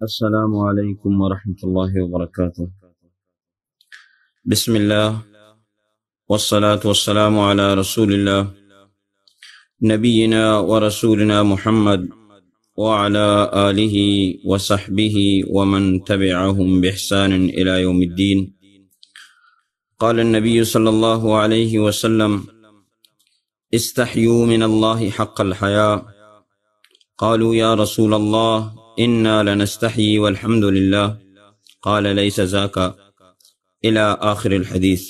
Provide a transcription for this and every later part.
السلام عليكم ورحمة الله وبركاته. بسم الله، والصلاة والسلام على رسول الله، نبينا ورسولنا محمد، وعلى آله وصحبه ومن تبعهم بإحسان إلى يوم الدين. قال النبي صلى الله عليه وسلم: استحيوا من الله حق الحياء. قالوا: يا رسول الله، إنا لنستحيي والحمد لله. قال: ليس ذاك. إلى آخر الحديث.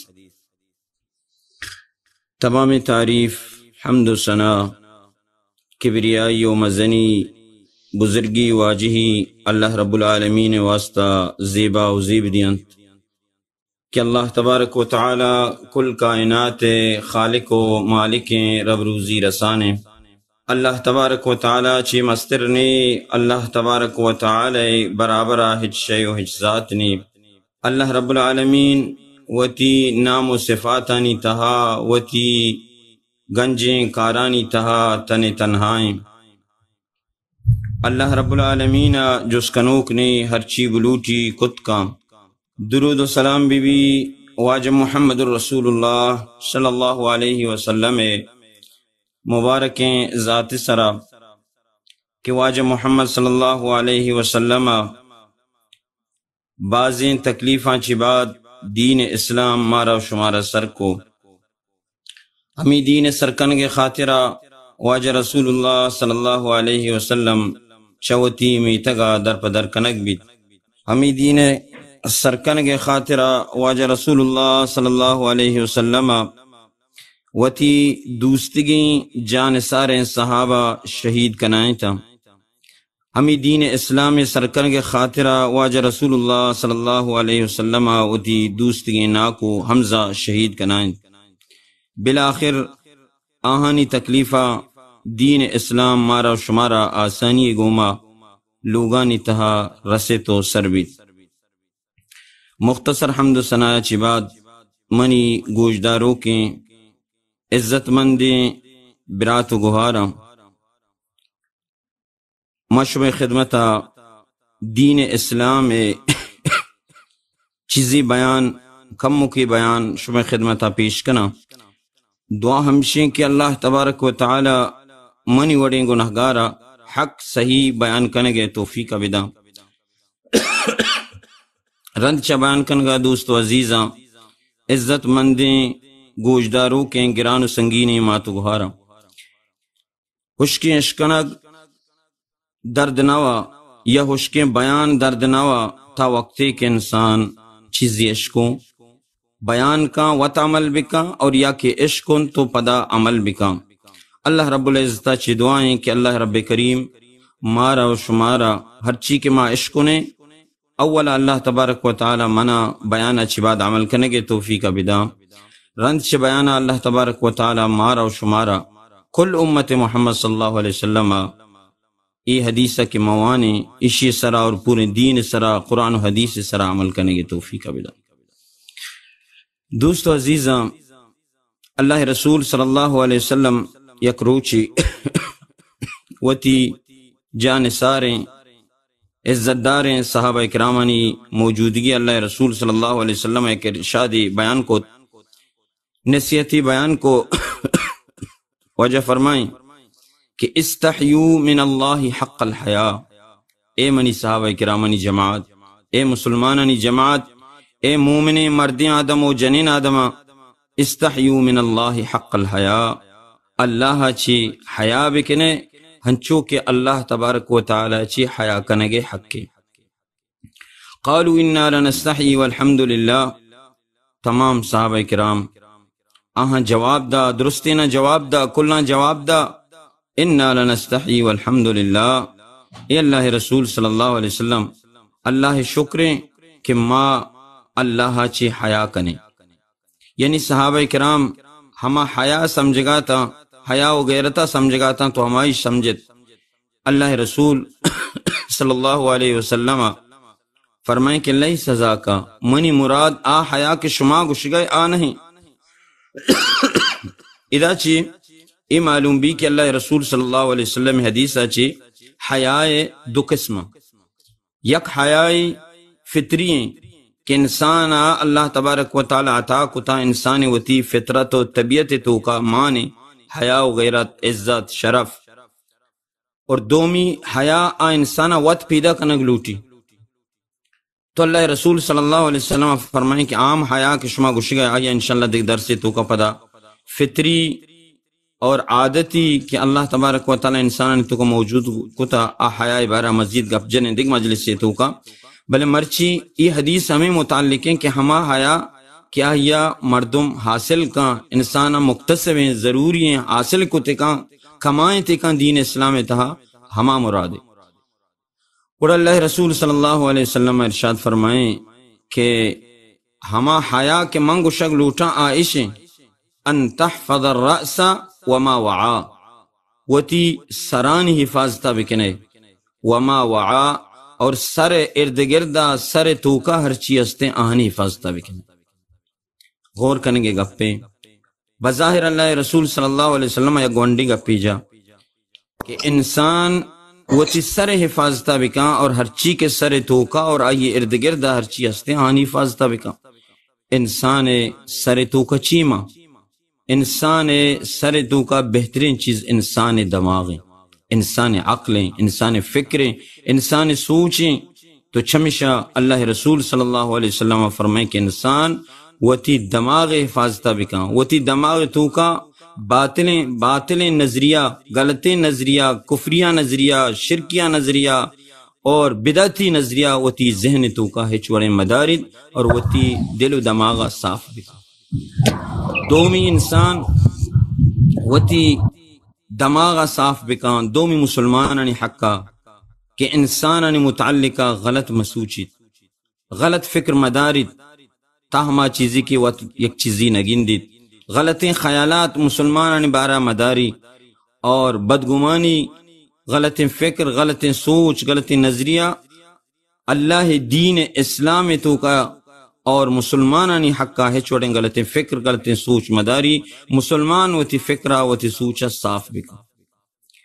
تمام تعریف، حمد و ثنا، کبریائی و مزنی، بزرگی، واجہی اللہ رب العالمین واسطہ زیبا و زیب دینت کہ اللہ تبارک و تعالی کل کائنات خالق و مالک، رب روزی رسانے۔ اللہ تبارک و تعالی چی مستر نے، اللہ تبارک و تعالی برابر ہچ شے و ہچ ذات نے۔ اللہ رب العالمین وتی نام و صفاتانی تہا، وتی گنجیں کارانی تہا تن تنہائیں۔ اللہ رب العالمین ء جست کنوک نے، ہرچی بلوٹی کت کاں۔ درود و سلام بی بی واجہ محمد الرسول اللہ صلی اللہ علیہ وسلم ء مبارکیں ذات سرا کہ واجہ محمد صلی اللہ علیہ وسلم ء بازیں تکلیفاں چہ بعد دین اسلام مارا و شمارا سر کو۔ ہمے دین سرکنگ خاطرا واجہ رسول اللہ صلی اللہ علیہ وسلم چہ وتی میتگا در پہ در کنگ بیت۔ ہمے دین سرکنگ خاطرا واجہ رسول اللہ صلی اللہ علیہ وسلم وتی دوستگیں جانثاریں صحابہ شہید کنائینتاں۔ ہمے دین اسلام سرکنگ خاطرا واجہ رسول اللہ صلی اللہ علیہ وسلم وتی دوستگیں ناکو حمزہ شہید کنائینت۔ بالآخر آہانی تکلیفا دین اسلام مارا و شمارا آسانی گوما لوگانی تہا رسیت و سر بیت۔ مختصر حمد و ثنا چی بعد منی گوشداروکیں عزت مندیں برات و گہاراں، ما شمئے خدمتا دین اسلام ء چیزی بیان، کموکی بیان شمئے خدمتا پیش کناں۔ دعا ہمشیں کہ اللہ تبارک و تعالی منی وڑیں گناہگارا حق صحیح بیان کنگ ء توفیق بداں۔ رند چہ بیان کنگا دوست و عزیزاں، عزت مندیں گوشداروکیں گران و سنگینیں مات و گہاراں، ہشکیں اشکنگ درد نوا یا ہشکیں بیان درد نوا، تا وقتے کہ انسان چیزی اشکوں بیان کاں وت عمل بکاں اور یا کہ اشکن تو پدا عمل بکاں۔ اللہ رب العزت چی دعائیں کہ اللہ رب کریم مارا و شمارا ہرچی کہ ما اشکنیں، اولا اللہ تبارک و تعالی منا بیان چی بعد عمل کنگے توفیق بدا۔ رند چہ بیان اللہ تبارک و تعالی مارا و شمارا کل امت محمد صلی اللہ علیہ وسلم ای حدیث کہ موانی اشی سرا اور پورے دین سرا، قرآن و حدیث سرا عمل کنگے توفیق بدا۔ دوست و عزیزاں، اللہ رسول صلی اللہ علیہ وسلم یک روچی وتی جانثاریں عزت داریں صحابہ کرامانی موجودگی اللہ رسول صلی اللہ علیہ وسلم یک ارشادی بیان کو، نصیحتی بیان کو۔ واجہ فرمائیں کہ استحیوا من اللہ حق الحیاء۔ اے منی صحابہ کرامانی جماعت، اے مسلمانانی جماعت، اے مومنیں مردیں آدم و جنین آدم، استحیوا من اللہ حق الحیاء، اللہ چی حیا بکنے، ہنچو کہ اللہ تبارک و تعالی چی حیا کنگے حقے۔ قالوا انا لنستحی والحمد للہ۔ تمام صحابہ کرام آہاں جواب دا، درستینا جواب دا، کلاں جواب دا، انا لنستحی والحمد للہ۔ اے اللہ رسول صلی اللہ علیہ وسلم، اللہ شکریں کہ ما اللہ چی حیا کنیں۔ یعنی صحابہ کرام ہما حیا سمجھگا تا، حیا و غیرتا سمجھگا تا تو ہمائی سمجھت۔ اللہ رسول صلی اللہ علیہ وسلم فرمائیں کہ لیس ذاک، منی مراد آ حیا کہ شما گشگئے آ نہیں۔ ادا چی اے معلوم بی کہ اللہ رسول صلی اللہ علیہ وسلم حدیث چی حیا دو قسم۔ یک حیائی فطری ایں کہ انسان ءَ اللہ تبارک و تعالی عطا کتا، انسان وتی فطرت و طبیعت توکا مان ایں، حیا و غیرت، عزت، شرف۔ اور دومی حیا آ انسان ءَ وت پیدا کنگ لوٹی۔ تو اللہ رسول صلی اللہ علیہ وسلم فرمائیں کہ عام حیا کہ شما گوشگا آئی انشاءاللہ دگہ درسے توکا پدا فطری اور عادتی کہ اللہ تبارک و تعالی انسانانی توکا موجود کتا، آ حیا بارہ مزید گپ جنیں دگہ مجلسے توکا۔ بلے مرچی ای حدیث ہمیں متعلق ہیں کہ ہما حیا کہ آیا مردم حاصل کن، انسان مکتسب ہیں، ضروری ہیں، حاصل کتے کن، کمائیں تے کن دین اسلام تہا، ہما مراد ہے۔ گڑا اللہ رسول صلی اللہ علیہ وسلم ارشاد فرمائیں کہ ہما حیا کہ من گوشگ لوٹاں آ اش ایں، ان تحفظ الرأس وما وعا، وتی سرانی حفاظتا بکنے، وما وعا، اور سر ارد گردا، سر توکا ہرچی ہستیں آہانی حفاظتا بکنے۔ غور کنگے گپے۔ بظاہر اللہ رسول صلی اللہ علیہ وسلم یک گونڈی گپی جا کہ انسان وتی سر حفاظتا بکن اور ہرچی کہ سر توکا اور آئی ارد گردا ہرچی ہستیں آہانی حفاظتا بکن۔ انسان سر توکا چی ما؟ انسان سر توکا بہترین چیز انسان دماغ ہیں، انسان عقل ہیں، انسان فکر ہیں، انسان سوچ ہیں۔ تو چمیشا اللہ رسول صلی اللہ علیہ وسلم فرمائیں کہ انسان وتی دماغ حفاظتا بکن، وتی دماغ توکا باطلیں، باطلیں نظریہ، غلطیں نظریہ، کفریہ نظریہ، شرکیہ نظریہ اور بدعتی نظریہ وتی ذہن توکا ہچ وڑیں مدارید اور وتی دل و دماغا صاف بکن۔ دومی انسان وتی دماغا صاف بکن، دومی مسلمانانی حقا کہ انسانانی متعلقا غلط مسوچیت، غلط فکر مداریت، تا ہما چیزی کہ وت یک چیزی نگندیت، غلطیں خیالات مسلمانانی بارہ مداری اور بدگمانی، غلطیں فکر، غلطیں سوچ، غلطیں نظریہ اللہ دین اسلام توکا اور مسلمانانی حقا ہچ وڑیں غلطیں فکر، غلطیں سوچ مداری۔ مسلمان وتی فکرا، وتی سوچا صاف بکن۔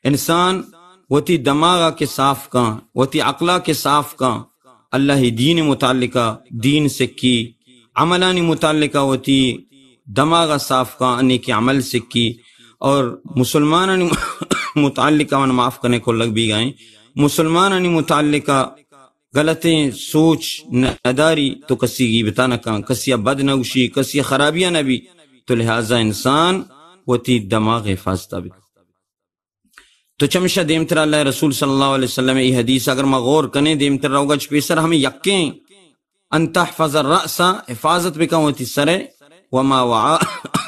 انسان وتی دماغا کہ صاف کن، وتی عقلا کہ صاف کن، اللہ دین متعلقا دین سکی، عملانی متعلقا وتی دماغا صاف کن، انی کہ عمل سکی۔ اور مسلمانانی متعلقا من معاف کنے کلگ بیگائیں، مسلمانانی متعلقا غلطیں سوچ نداری، تو کسی غیبتا نہ کن، کسی بد نہ گوشی، کسی خرابیا نہ بی۔ تو لہذا انسان وتی دماغ حفاظتا بکن۔ تو چمشا دیمتر اللہ رسول صلی اللہ علیہ وسلم ای حدیث اگر ما غور کنیں، دیمتر روگا چ پیسر ہمیں یکیں، ان تحفظ الرأس، حفاظت بکن وتی سر، وما وعا،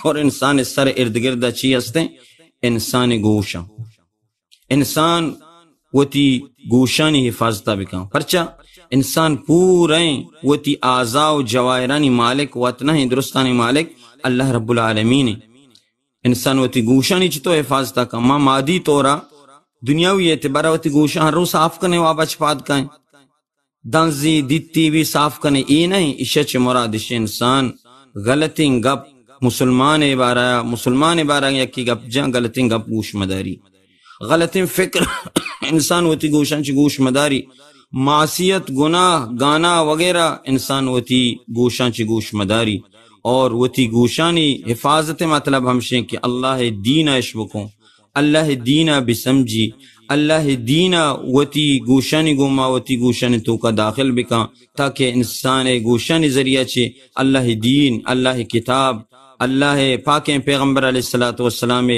اور انسان سر ارد گردا چی ہستیں؟ انسان گوشاں۔ انسان وتی گوشانی حفاظتا بکن۔ پرچا؟ انسان پوریں وتی اعضا و جوائرانی مالک وت نہ ہیں، درستانی مالک اللہ رب العالمین ہیں۔ انسان وتی گوشانی چطور حفاظتا کن؟ ما مادی طورا دنیاوی اعتبارا وتی گوشاں ہر روز صاف کنے و آبا چ پاد کائیں۔ دنزی دیتی بھی صاف کنے، اے نہیں، ایشا چہ مراد اش انسان غلطیں گپ مسلمان بارہ، مسلمان بارہ یکی گپ جان، غلطیں گپ گوش مداری۔ غلطیں فکر انسان وتی گوشاں چہ گوش مداری۔ معصیت، گناہ، گانا وغیرہ انسان وتی گوشاں چہ گوش مداری۔ اور وتی گوشانی حفاظت مطلب ہمشیں کہ اللہ دین اش بکن، اللہ دینا بسمجی، اللہ دینا وتی گوشانی گوما وتی گوشانی توکا داخل بکن، تاکہ انسان گوشانی ذریعہ چہ اللہ دین، اللہ کتاب، اللہ پاکیں پیغمبر علیہ الصلوۃ والسلام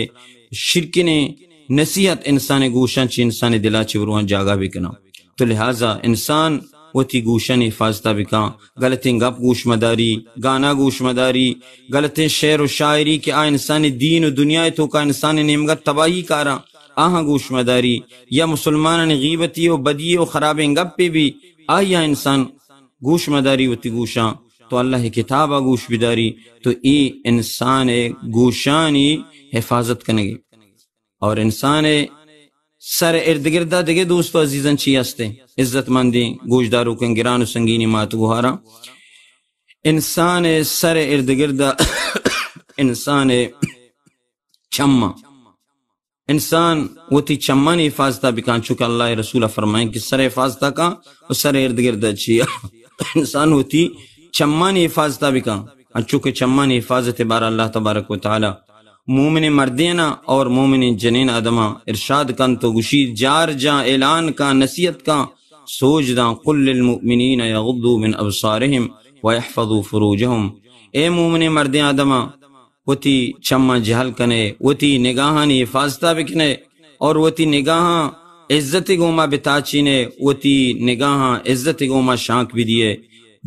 شرکنیں نصیحت انسان گوشاں چہ انسان دلا چہ بروان جاگہ بکناں۔ تو لہذا انسان وتی گوشانی حفاظتا بکن، غلطیں گپ گوش مداری، گانا گوش مداری، غلطیں شعر و شاعری کہ آ انسان دین و دنیا توکا انسان نیمگا تباہی کاراں، آہاں گوش مداری، یا مسلمانانی غیبتی و بدی و خرابیں گپے بھی، آیا انسان گوش مداری وتی گوشاں، تو اللہ کتابا گوش بداری، تو ای انسان گوشانی حفاظت کنگی۔ اور انسان سر ارد گردا دگہ دوست و عزیزاں چی ہستیں؟ عزت مندیں گوشداروکیں گران و سنگینی مات گوہاراں، انسان سر ارد گردا انسان چماں، انسان وتی چمانی حفاظت ءَ بکن، چونکہ اللہ ءِ رسول ءَ فرمائیں کہ سر ءِ حفاظت ءَ کن و سر ءِ ارد گرد ءَ چیا۔ انسان وتی چمانی حفاظت ءَ بکن، انچو کہ چمانی حفاظت ءِ بارہ اللہ تبارک و تعالی مومن مردین ءَ اور مومن جنین آدم ءَ ارشاد کنت و گوشی، جار جان، اعلان کن، نصیحت کن، سوج دان، قل للمؤمنین یغضوا من ابصارهم ویحفظوا فروجهم۔ اے مومن مردین آدم ءَ، وتی چماں جہل کنے، وتی نگاہانی حفاظت ءَ بکنے اور وتی نگاہاں عزت ءِ گوما بتاچینے، وتی نگاہاں عزت ءِ گوما شانک بدیے،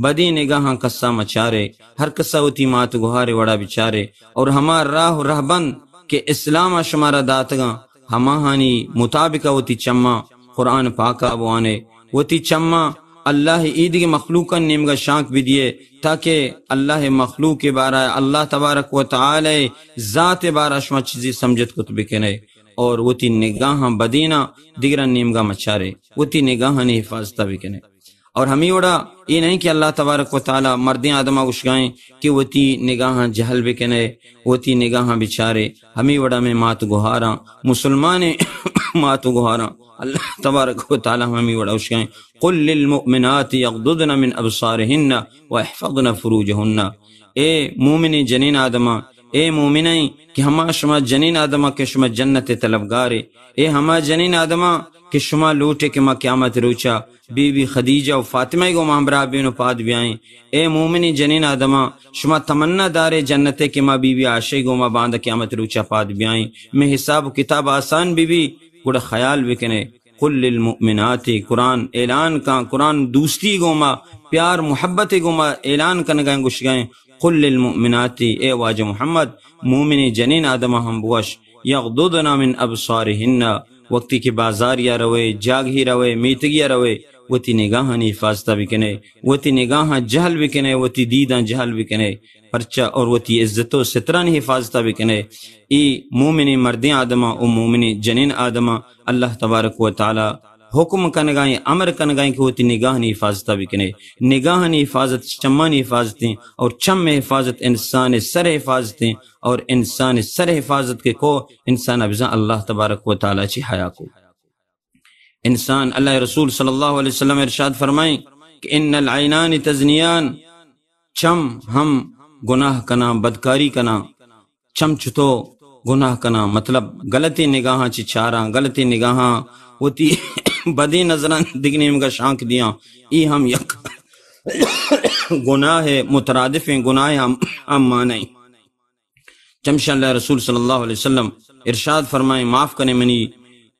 بدیں نگاہاں کسا مچارے، ہر کسا وتی مات گوہار ءِ وڑا بچارے اور ہما راہ و رہبند کہ اسلام ءَ شمارا داتگاں، ہماہانی مطابق ءَ وتی چماں قرآن پاک ءَ بوانے، وتی چماں اللہ ءِ ایدگہ مخلوقاں نیمگا شانک بدیے، تاکہ اللہ ءِ مخلوق ءِ بارہ، اللہ تبارک و تعالی ءِ ذات ءِ بارہ شما چیزے سمجھت کت بکنے اور وتی نگاہاں بدیناں دگراں نیمگا مچارے، وتی نگاہانی حفاظت ءَ بکنے۔ اور ہمے وڑا اے نہیں کہ اللہ تبارک و تعالی مردیں آدم ءَ گوشگائیں کہ وتی نگاہاں جہل بکنے، وتی نگاہاں بچارے۔ ہمے وڑا میں مات گوہاراں، مسلمان مات گوہاراں، اللہ تبارک و تعالی ہمے وڑا گوشگائیں، قل للمؤمنات یغضضن من ابصارهن ویحفظن فروجهن۔ اے مومن جنین آدماں، اے مومنیں کہ ہما شما جنین آدماں کہ شما جنت ءِ طلبگارے، اے ہما جنین آدماں کہ شما لوٹے کہ ما قیامت روچا بی بی خدیجہ و فاطمہ ءِ گوما ہمراہ بین و پاد بیائیں۔ اے مومنیں جنین آدماں، شما تمنا دارے جنت ءِ کہ ما بی بی عائشہ ءِ گوما باندا قیامت روچا پاد بیائیں، میں حساب و کتاب آسان بی بی، گڑا خیال بکنے۔ قل للمؤمنات، قرآن اعلان کن، قرآن دوستی گوما، پیار محبت گوما اعلان کنگائیں، گوشگائیں، قل للمؤمنات، اے واجہ محمد، مومن جنین آدم ہم بوش، یغضضن من ابصارهن، وقتی کہ بازاریا روے، جاگہی روے، میتگیا روے، وتی نگاہانی حفاظت بکنے، وتی نگاہاں جہل بکنے، وتی دیداں جہل بکنے۔ پرچا اور وتی عزت و سترانی حفاظت بکنے۔ ای مومن مردیں آدماں و مومن جنین آدماں اللہ تبارک و تعالی حکم کنگائیں، امر کنگائیں کہ وتی نگاہانی حفاظت بکنے۔ نگاہانی حفاظت چمانی حفاظتیں اور چم حفاظت انسان سر حفاظتیں اور انسان سر حفاظت کے کو انسان بزاں اللہ تبارک و تعالی چی حیا کو۔ انسان، اللہ رسول صلی اللہ علیہ وسلم ارشاد فرمائیں کہ ان العینان تزنیان، چم ہم گناہ کناں، بدکاری کناں۔ چم چتو گناہ کناں، مطلب غلطیں نگاہاں چی چاراں، غلطیں نگاہاں وتی بدیں نظراں دگہ نیمگا شانک دیاں، ای ہم یک گناہ مترادفیں، گناہ ہم، ہم مانیں۔ چمشا اللہ رسول صلی اللہ علیہ وسلم ارشاد فرمائیں، معاف کنے منی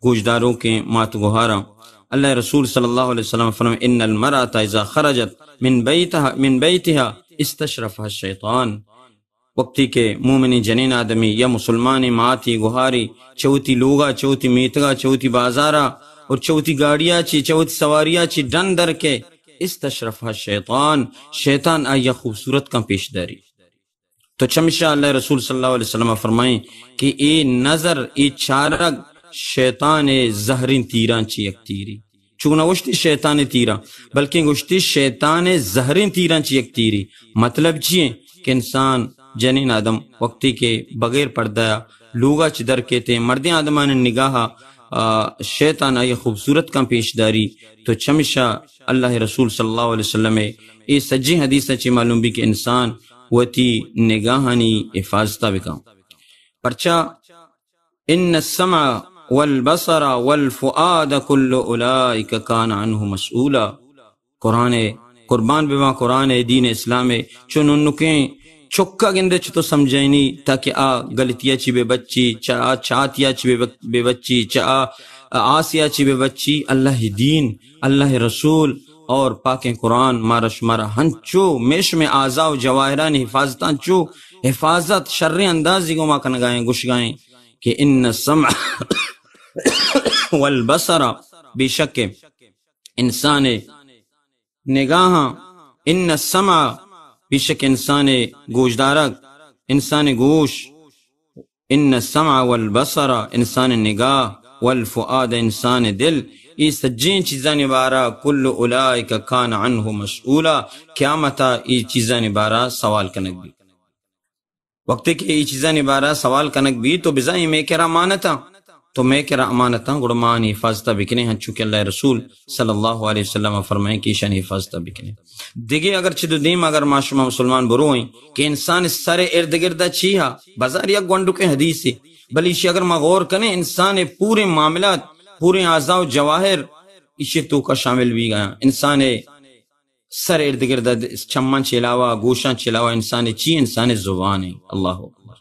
گوشداروکیں مات گوہاراں۔ اللہ رسول صلی اللہ علیہ وسلم فرمائیں، ان المرأة اذا خرجت من بیتها، من بیتها استشرفها الشیطان۔ وقتی کہ مومنیں جنین آدمی یا مسلمانیں ماتی گوہاری چہ وتی لوگا، چہ وتی میتگا، چہ وتی بازارا اور چہ وتی گاڑیا چی، چہ وتی سواریا چی ڈن در کے، استشرفها الشیطان، شیطان آئی خوبصورت کن پیش داری۔ تو چمشا اللہ رسول صلی اللہ علیہ وسلم فرمائیں کہ اے نظر، اے چارگ شیطان زہریں تیراں چی یک تیری۔ چون نہ گوشتی شیطان تیراں، بلکیں گوشتی شیطان زہریں تیراں چی یک تیری۔ مطلب چی ہے کہ انسان، جنین آدم وقتی کہ بغیر پردہ لوگا چی در کیتے، مردیں آدمان نگاہ، آ، شیطان آئی خوبصورت کن پیش داری۔ تو چمشا اللہ رسول صلی اللہ علیہ وسلم اے سجیں حدیث چی معلوم بی کہ انسان وتی نگاہانی حفاظت بکن۔ پرچا ان السمع والبصر والفؤاد كل اولئك كان عنه مسؤولا۔ قرآن ء قربان بباں، قرآن ء دین اسلام ء چو ننکیں چکا گندے چتو سمجھائینی تاکہ آ غلطیا چی بہ بچی، چہ آ چاتیا چی بہ بہ بچی، چہ آ آسیا چی بہ بچی۔ اللہ دین، اللہ رسول اور پاکیں قرآن مارا شمارا ہنچو میش میں اعضا و جواہرانی حفاظتاں چو حفاظت شریں اندازی گوما کنگائیں، گوشگائیں کہ ان السمع والبصر، بے شک انسان نگاہاں، ان السمع، بے شک انسان گوشدارگ، انسان گوش، ان السمع والبصر، انسان نگاہ، والفؤاد، انسان دل، اے سجیں چیزانی بارا، کل اولئک کان عنہ مسئولا، قیامتا اے چیزانی بارا سوال کنگ بی۔ وقتی کہ اے چیزانی بارا سوال کنگ بی تو بزاں اے مئے کرا مانتاں۔ تو مئے کرا امانتاں، گڑا ما آنی حفاظت ءَ بکنیں، ہنچو کہ اللہ ءِ رسول صلی اللہ علیہ وسلم ءَ فرمائیں کہ ایشانی حفاظت ءَ بکنیں۔ دگہ اگر چہ دو دیم اگر ما شما مسلمان بروئیں کہ انسان ءِ سر ءِ ارد گرد ءَ چی ہا، بازار یک گونڈکیں حدیثے، بلے ایشی اگر ما غور کنیں، انسان ءِ پوریں معاملات، پوریں اعضاء و جواہر ایشی توکا شامل بیگ ءَ آں۔ انسان ءِ سر ارد گرد ءَ چماں چہ علاوہ، گوشاں چہ علاوہ انسان ءِ چی؟ انسان ءِ زبان ایں۔ اللہ اکبر۔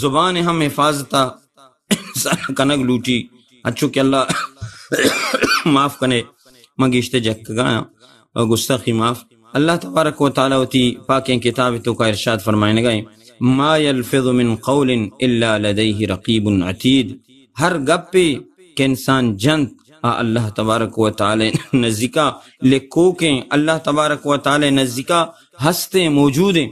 زبان ءِ ہم حفاظت ءَ انسان کنگ لوٹی۔ انچو کہ اللہ معاف کنے، من گیشتر جکگا آں، گستاخی معاف۔ اللہ تبارک و تعالی وتی پاکیں کتاب ءِ توکا ارشاد فرمائنگا ایں، ما یلفظ من قول الا لدیہ رقیب عتید۔ ہر گپے کہ انسان جنت، آ اللہ تبارک و تعالی نزیکا لکوکیں، اللہ تبارک و تعالی نزیکا ہستیں، موجودیں۔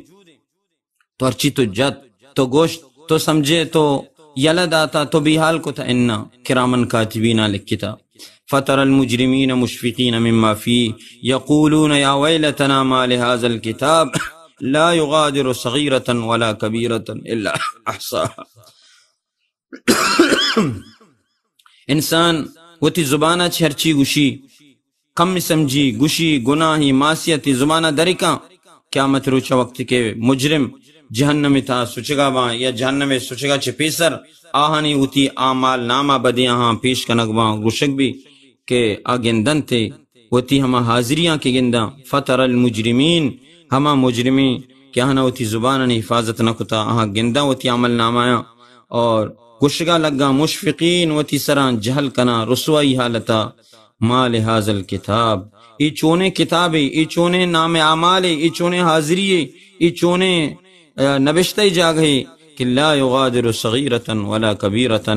تو ہرچی تو جت، تو گوشت، تو سمجھے، تو یلہ داتا، تو بیحال کتا، انا کرامن کاتبینا لکھتا۔ فتر المجرمین مشفقین مما فیہ یقولون یا ویلتنا ما لهذا الكتاب لا یغادر صغیرة ولا کبیرة الا احصاها۔ انسان وتی زبان ءَ چہ ہرچی گوشی، کم سمجھی، گوشی، گناہی، معصیتی زبان ءَ درکاں، قیامت روچ ءَ وقت کہ مجرم جہنم ءِ تہا سچگا باں یا جہنم ءِ سچگا چہ پیسر آہانی وتی اعمال نامہ بدیں آہاں پیش کنگ باں، گوشگ بی کہ آ گندنت وتی ہما حاضریاں کہ گنداں، فتر المجرمین، ہما مجرمین کہ آہاں وتی زبانانی حفاظت نہ کتا، آہاں گنداں وتی عمل نامایاں اور گوشگا لگاں، مشفقین، وتی سراں جہل کناں، رسوائی حالتا، ما لهذا الكتاب، اے چونیں کتابے، اے چونیں نام اعمالے، اے چونیں حاضریے، اے چونیں، آ، نبشتہ جاگہے کہ لا یغادر صغیرة ولا کبیرة،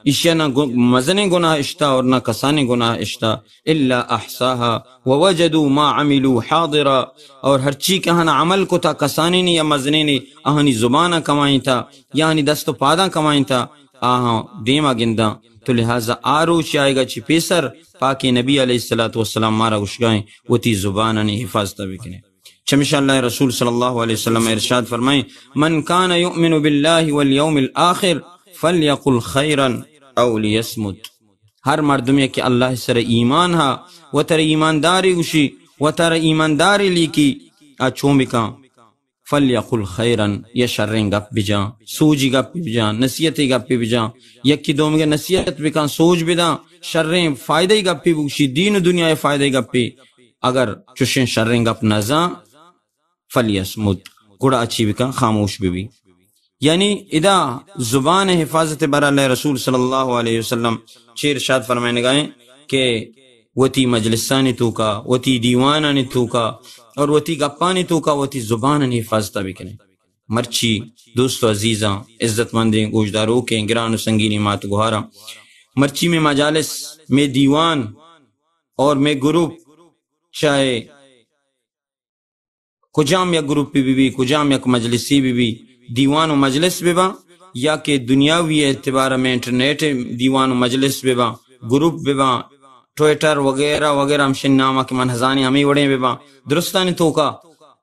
ایشی ءَ نہ گو-، مزنیں گناہ اشتا اور نہ کسانیں گناہ اشتا، الا احصاها ووجدوا ما عملوا حاضرا، اور ہرچی کہ آہاں عمل کتا کسانینی یا مزنینی، آہانی زباناں کمائینتا یا آہانی دست و پاداں کمائینتا، آہاں دیما گنداں۔ تو لہذا آ روچ آئیگا چہ پیسر پاکیں نبی علیہ الصلوۃ والسلام مارا گوشگائیں وتی زبانانی حفاظت بکنے۔ چمیشا اللہ رسول صلی اللہ علیہ وسلم ارشاد فرمائیں، من کان یؤمن باللہ والیوم الآخر فلیقل خیرا او لیصمت۔ ہر مردمے کہ اللہ سر ایمان ہا، وتر ایمانداری گوشی، وتر ایمانداری لیکی، آ چون بکاں؟ فلیقل خیرا، یا شریں گپ بجاں، سوجی گپ بجاں، نصیحتی گپ بجاں، یکی دومگے نصیحت بکاں، سوج بداں، شریں فائدہ گپی بگوشی، دین و دنیا فائدہ گپی۔ اگر چوشیں شریں گپ نزاں، فلیصمت، گڑا چی بکن؟ خاموش ببی۔ یعنی ادا زبان حفاظت بارا اللہ رسول صلی اللہ علیہ وسلم چے ارشاد فرمائنگائیں کہ وتی مجلسانی توکا، وتی دیوانانی توکا اور وتی گپانی توکا وتی زبانانی حفاظت بکنے۔ مرچی دوست و عزیزاں، عزت مندیں گوشداروکیں گران و سنگینی مات گوہاراں، مرچی میں مجالس، میں دیوان اور میں گروپ، چاہے کجام یک گروپے بہ بی، کجام یک مجلسے بہ بی، دیوان و مجلس بہ باں، یا کہ دنیاوی اعتبار ء میں انٹرنیٹ ء دیوان و مجلس بہ باں، گروپ بہ باں، ٹویٹر وغیرہ وغیرہ ہمشن نام ء کہ من ہزانی ہمے وڑیں بہ باں، درستانی توکا،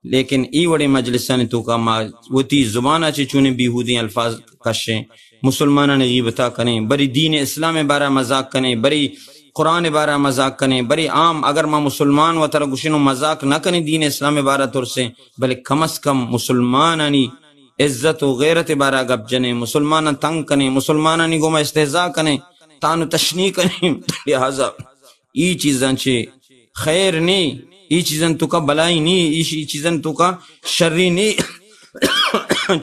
لیکن ای وڑیں مجلسانی توکا ما وتی زبان ء چہ چونیں بیہودیں الفاظ کشیں، مسلمانانی غیبتا کنیں، بری دین اسلام ء بارہ مذاق کنیں، بری قرآن ء بارہ مذاق کنیں، بری عام اگر ما مسلمان وترا گوشیں و مذاق نہ کنیں، دین اسلام ء بارہ ترسیں، بلے کم از کم مسلمانانی عزت و غیرت ء بارہ گپ جنیں، مسلماناں تنگ کنیں، مسلمانانی گوما استہزاء کنیں، تان و تشنی کنیں۔ لہذا ای چیزاں چہ خیر نی، ای چیزاں توکا بلائی نی، ای چیزاں توکا شری نی۔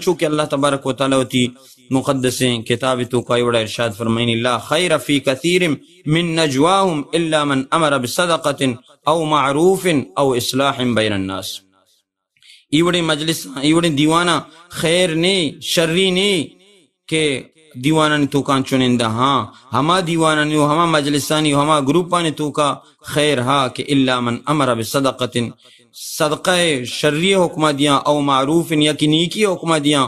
چونکہ اللہ تبارک و تعالی وتی مقدسیں کتاب توکا ای وڑا ارشاد فرمائنی، لا خیر فی کثیر من نجواهم الا من امر بصدقة او معروف او اصلاح بین الناس۔ ای وڑیں مجلس، ای وڑیں دیوانا خیر نی، شری نی کہ دیوانانی توکا چنندہ ہاں، ہما دیوانانی و ہما مجلسانی و ہما گروپانی توکا خیر ہا کہ الا من امر بصدقة، صدقہ شری حکمہ دیاں، او معروف یا کہ نیکی حکمہ دیاں،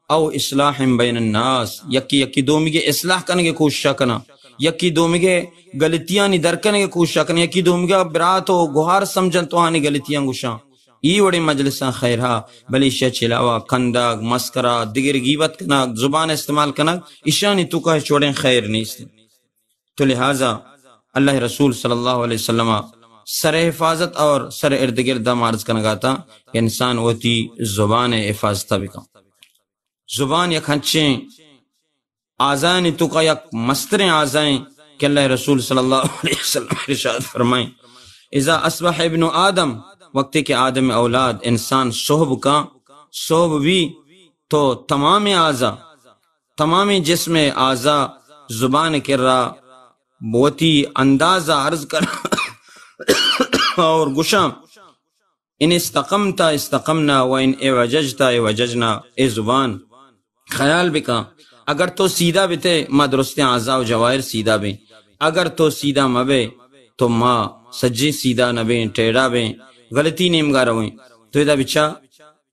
او اصلاح بین الناس، یکی یکی دومیگے اصلاح کنگے کوششا کناں، یکی دومیگے غلطیانی در کنگے کوششا کناں، یکی دومیگا برات و گہار سمجھن تو آہانی غلطیاں گوشاں۔ ای وڑیں مجلساں خیر ہا، بلے ایشی چہ علاوہ کندگ، مسکرا، دگر غیبت کنگ، زبان استعمال کنگ، ایشانی توکا ہچ وڑیں خیر نیست۔ تو لہذا اللہ رسول صلی اللہ علیہ وسلم سر حفاظت اور سر ارد گرد ما عرض کنگا تا کہ انسان وتی زبان حفاظت بکن۔ زبان یک ہنچیں آزانی توکا یک مستریں آزائیں کہ اللہ رسول صلی اللہ علیہ وسلم ارشاد فرمائیں، اذا اصبح ابن آدم، وقتی کہ آدم اولاد، انسان صحب کا، صحب بھی، تو تمام آزا، تمام جسم آزا زبان کرا وتی اندازہ عرض کر اور گشاں، ان استقمت استقمنا و ان اعوججت اعوججنا۔ اے زبان، خیال بکن، اگر تو سیدھا بتے، ما درستیں اعضاء و جواہر سیدھا بیں، اگر تو سیدھا مبے تو ما سجیں سیدھا نبیں، ٹیڑا بیں، غلطی نیمگا رویں۔ تو ادا بچا،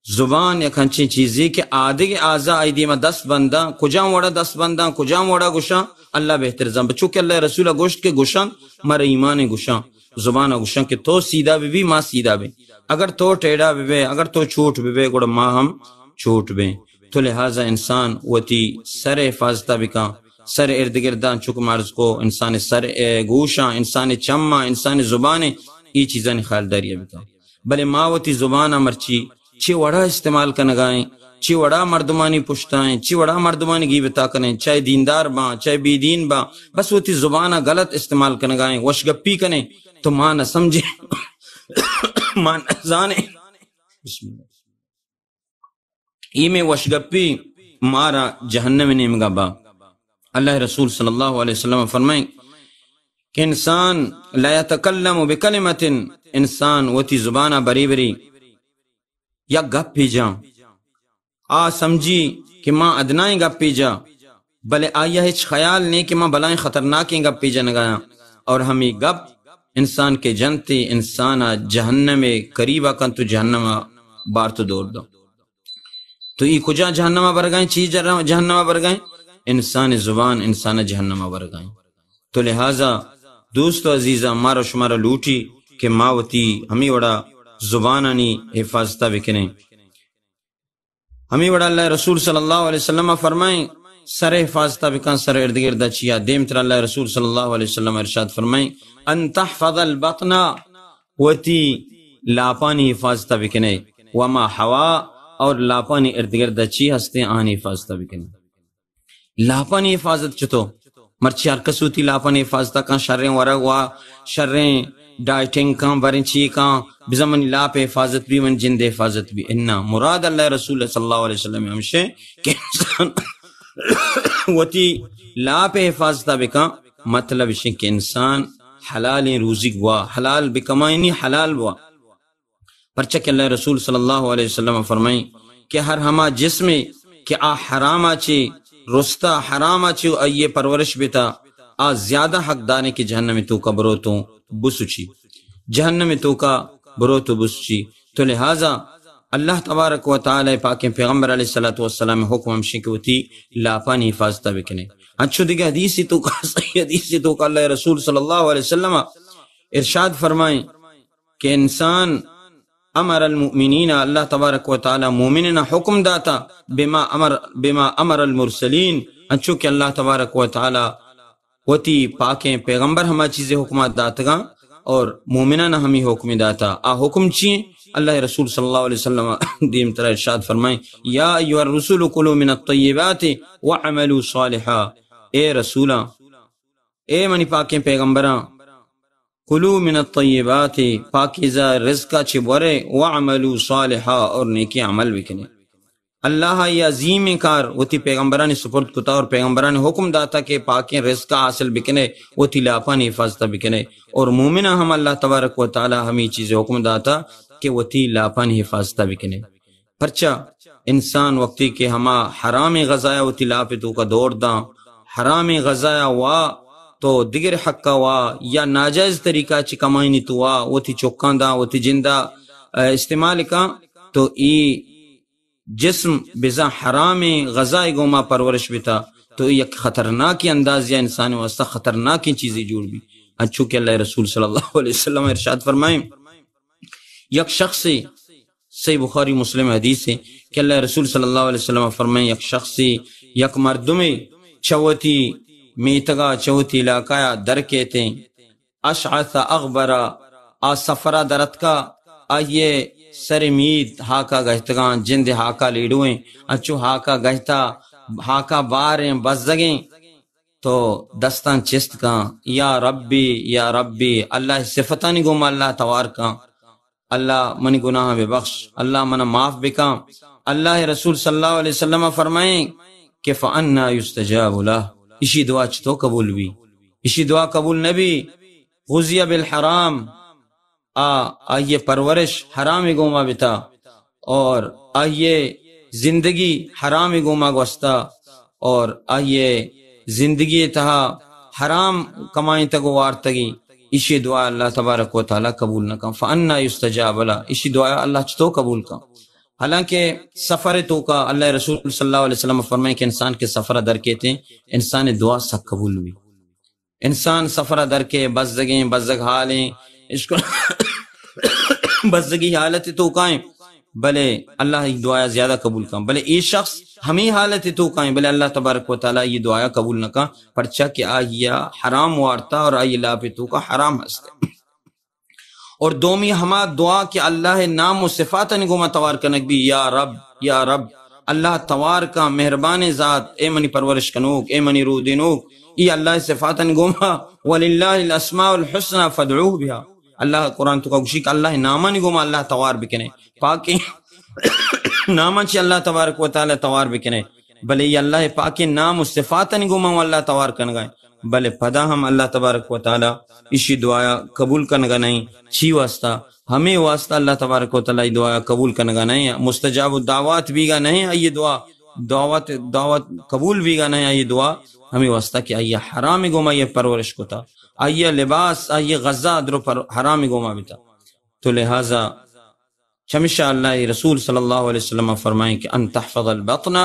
زبان یک انچیں چیزے کہ آدگہ اعضاء آئی دیما دست بنداں، کجام وڑا دست بنداں، کجام وڑا گشاں، اللہ بہتر زان۔ بچو کہ اللہ رسول گوشت کہ گشاں، مر ایمان گشاں، زبان گشاں کہ تو سیدھا ببی، ما سیدھا بیں۔ اگر تو ٹیڑا ببے، اگر تو چوٹ ببے، گڑا ما ہم چوٹ بیں۔ تو لہذا انسان وتی سر حفاظت بکن، سر ارد گرداں چک مرض کو، انسان سر، اے، گوشاں، انسان چماں، انسان زبانیں، ای چیزانی خیالداری بکن۔ بلے ما وتی زبان ء مرچی چی وڑا استعمال کنگائیں، چی وڑا مردمانی پشتائیں، چی وڑا مردمانی گیبتا کنیں، چاہے دیندار باں، چاہے بے دین باں، بس وتی زبان ء غلط استعمال کنگائیں، وشگپی کنیں تو ما نہ سمجھیں، ما نہ زانیں۔ بسم اللہ۔ ای میں وشگپی مارا جہنم نیمگا با۔ اللہ رسول صلی اللہ علیہ وسلم فرمائیں کہ انسان لا يتكلم بكلمة، انسان وتی زبانا بری بری یک گپے جاں، آ سمجھی کہ ما ادنائیں گپے جا، بلے آئی ء ہچ خیال نہیں کہ ما بلائیں خطرناکیں گپے جنگایاں، اور ہمیں گپ انسان کے جنتے انسان ء جہنم ء قریب ء کنت و جہنم ء بارت و دور دنت۔ تو ای کجا جہنم ء برگائیں؟ چی جر-، جہنم ء برگائیں؟ انسان زبان انسان ء جہنم ء برگائیں۔ تو لہذا دوست و عزیزاں، مارا شمارا لوٹی کہ ما وتی ہمیں وڑا زبانانی حفاظت بکنیں۔ ہمیں وڑا اللہ رسول صلی اللہ علیہ وسلم فرمائیں، سر حفاظت بکن، سر ارد گرد چیا۔ دیم تر اللہ رسول صلی اللہ علیہ وسلم ارشاد فرمائیں، ان تحفظ البطن، وتی لاپانی حفاظت بکنے، وما حوا، اور لاپانی ارد گرد چی ہستے آنی حفاظت بکنے۔ لاپانی حفاظت چتو؟ مرچی ہر کس وتی لاپانی حفاظت کن، شریں ورگ وا، شریں ڈائٹنگ کن، بریں چی کن، بزاں منی لاپ حفاظت بی، من جند حفاظت بی۔ انا مراد اللہ رسول صلی اللہ علیہ وسلم ہمشے کہ انسان وتی لاپ حفاظت بکن، مطلب اشیں کہ انسان حلالیں روزی گوا، حلال بکمائنی، حلال بوا۔ پرچہ کہ اللہ رسول صلی اللہ علیہ وسلم فرمائیں کہ ہر ہما جسمے کہ آ حراما چے رستا، حراما چے آئیے پرورش بیتا، آ زیادہ حقداریں کہ جہنم توکا بروتوں بسوچی، جہنم توکا بروتو بسوچی۔ تو لہذا اللہ تبارک و تعالی پاکیں پیغمبر علیہ الصلوۃ والسلام حکم ہمشی کہ وتی لاپانی حفاظت بکنے۔ انچو دیگہ حدیث توکا، صحیح حدیث توکا اللہ رسول صلی اللہ علیہ وسلم ارشاد فرمائیں کہ انسان امر المؤمنین، اللہ تبارک و تعالی مومننا حکم داتا، بما امر، بما امر المرسلین، انچو کہ اللہ تبارک و تعالی وتی پاکیں پیغمبر ہما چیزیں حکمات داتگاں اور مومنان ہمی حکم داتا۔ آ حکم چی؟ اللہ رسول صلی اللہ علیہ وسلم دیم ترا ارشاد فرمائیں، یا ایھا الرسل کلوا من الطیبات واعملوا صالحا۔ اے رسولاں، اے منی پاکیں پیغمبراں، کلوا من الطیبات، پاکیزہ رزق ء چہ بورے، واعملوا صالحا، اور نیکیں عمل بکنے۔ اللہ ء یہ عظیمیں کار وتی پیغمبرانی سپرد کتا اور پیغمبرانی حکم داتا کہ پاکیں رزق ء حاصل بکنے، وتی لاپانی حفاظت بکنے، اور مومنا ہم اللہ تبارک و تعالی ہمی چیز حکم داتا کہ وتی لاپانی حفاظت بکنے۔ پرچا انسان وقتی کہ ہما حرامیں غذایا وتی لاپ توکا دور داں، حرامیں غذایا وا تو دگر حقا وا یا ناجائز طریقہ چہ کمائنی تو وا وتی چکاں داں، وتی جندا، ا، استعمال کاں، تو ای جسم بزاں حرامیں غذائے گوما پرورش بتا، تو ای یک خطرناکیں اندازے انسان واسطہ خطرناکیں چیزے جوڑ بی۔ انچو کہ اللہ رسول صلی اللہ علیہ وسلم ارشاد فرمائیں، یک شخصے، صحیح بخاری مسلم حدیث ہے کہ اللہ رسول صلی اللہ علیہ وسلم فرمائیں، یک شخصے، یک مردمے چہ وتی میتگا چہ وتی علاقہ ءَ در کیتیں۔ اشعث اغبر، آ سفرا درتکا، آئیے سر میت ہاکا گہتگاں، جند ہاکا لیڑویں، انچو ہاکا گہتا، ہاکا باریں، بزگیں، تو دستاں چست کاں، یا ربی، یا ربی، اللہ صفتانی گوما اللہ توار کاں۔ اللہ منی گناہاں ببخش، اللہ منا معاف بکاں۔ اللہ رسول صلی اللہ علیہ وسلم فرمائیں کہ فانا یستجاب لہ، اشی دعا چتو قبول بی؟ اشی دعا قبول نبی۔ غذی بالحرام، آ، آئیے پرورش حرام گوما بتا، اور آئیے زندگی حرام گوما گوستا، اور آئیے زندگی تہا حرام کمائیں تگو وارتگی، اشی دعا اللہ تبارک و تعالی قبول نہ کن۔ فانا یستجاب لہ، اشی دعا اللہ چتو قبول کن؟ حالانکہ سفر توکا اللہ رسول صلی اللہ علیہ وسلم فرمائیں کہ انسان کے سفر در کیتیں، انسان دعا سک قبول بی۔ انسان سفر در کے، بزگیں، بزگ حالیں، اشکو بزگی حالت توکائیں، بلے اللہ ای دعایا زیادہ قبول کن۔ بلے ای شخص ہمیں حالت توکائیں، بلے اللہ تبارک و تعالی ای دعایا قبول نہ کن، پرچا کہ آئیا حرام وارتا اور آئی لاپ توکا حرام ہستے۔ اور دومی ہما دعا کہ اللہ نام و صفاتانی گوما توار کنگ بی، یا رب، یا رب، اللہ توار کن، مہربانیں ذات، اے منی پرورش کنوک، اے منی رودینوک، ای اللہ صفاتانی گوما، وللہ الاسماء الحسنی فادعوہ بہا۔ اللہ قرآن توکا گوشی کہ اللہ نامانی گوما اللہ توار بکنے، پاکیں ناماں چی اللہ تبارک و تعالی توار بکنے۔ بلے ای اللہ پاکیں نام و صفاتانی گوما اللہ توار کنگائیں۔ بلے پدا ہم اللہ تبارک و تعالی اشی دعایا قبول کنگا نہیں۔ چی واسطہ؟ ہمیں واسطہ اللہ تبارک و تعالی ای دعایا قبول کنگا نہیں، مستجاب الدعوات بیگا نہیں، آئی دعا، دعوت، دعوت قبول بیگا نہیں، آئی دعا، ہمیں واسطہ کہ آئی حرام گوما یہ پرورش کتا، آئی لباس، آئی غذا درو پر حرام گوما بتا۔ تو لہذا چمشا اللہ رسول صلی اللہ علیہ وسلم فرمائیں کہ ان تحفظ البطن،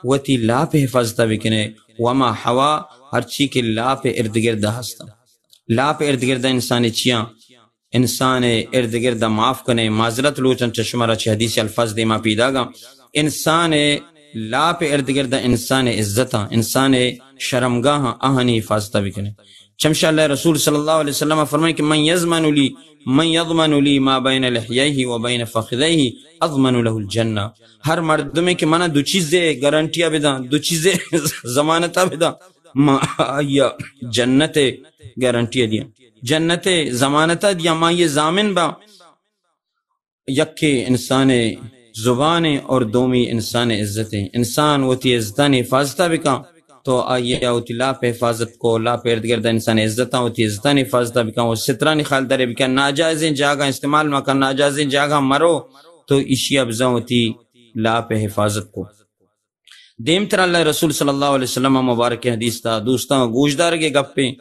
وتی لاپ حفاظت بکنے، وما حوا، ہرچی کہ لاپ ارد گرد ہستا۔ لاپ ارد گرد انسان چیاں؟ انسان ارد گرد معاف کنے، معذرت لوچن چہ شمارا چہ حدیث الفاظ دیما پیداگا۔ انسان لاپ ارد گرد انسان عزتاں، انسان شرمگاہاں، آہانی حفاظت بکنے۔ چمشا اللہ رسول صلی اللہ علیہ وسلم فرمائیں کہ من یضمن لی، من یضمن لی ما بین لحییہ و بین فخذیہ اضمن لہ الجنہ۔ ہر مردمے کہ منا دو چیزے گارنٹیا بداں، دو چیزے ضمانتا بداں، ما آئیا جنت گارنٹیا دیاں، جنت ضمانتا دیاں، ما یہ ضامن باں۔ یکے انسان زبان اور دومی انسان عزت ہیں۔ انسان وتی عزتانی حفاظت بکن تو آئی وتی لاپ حفاظت کو، لاپ ارد گرد انسان عزتاں وتی عزتانی حفاظت بکن، و سترانی خیال دارے بکن، ناجائزیں جاگہ استعمال مکن، ناجائزیں جاگہ مرو تو ایشی ابزاں وتی لاپ حفاظت کو۔ دیمتر اللہ رسول صلی اللہ علیہ وسلم مبارک حدیث تا دوستاں گوشدارگے گپیں،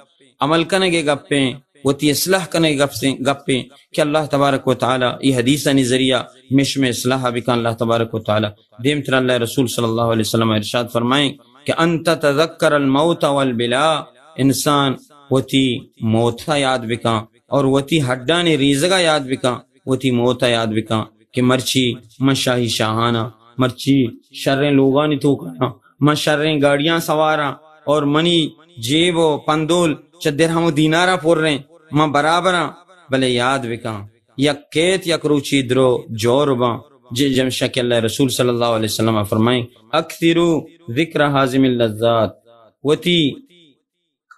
عمل کنگے گپیں، وتی اصلاح کنگے گپیں، گپیں کہ اللہ تبارک و تعالی ای حدیثانی ذریعہ مش میں اصلاح بکن اللہ تبارک و تعالی۔ دیمتر اللہ رسول صلی اللہ علیہ وسلم ارشاد فرمائیں کہ ان تتذکر الموت والبلا، انسان وتی موتا یاد بکن اور وتی ہڈانی ریزگا یاد بکن، وتی موتا یاد بکن۔ کہ مرچی من شاہی شاہاناں، مرچی شریں لوگانی توکاں، من شریں گاڑیاں سواراں اور منی جیب و پندول چہ درہم و دینارا پریں، من برابراں، بلے یاد بکن یک کیت یک روچی درو جور باں۔ جے جمشا کہ اللہ رسول صلی اللہ علیہ وسلم فرمائیں، اکثروا ذکر ہاضم اللذات، وتی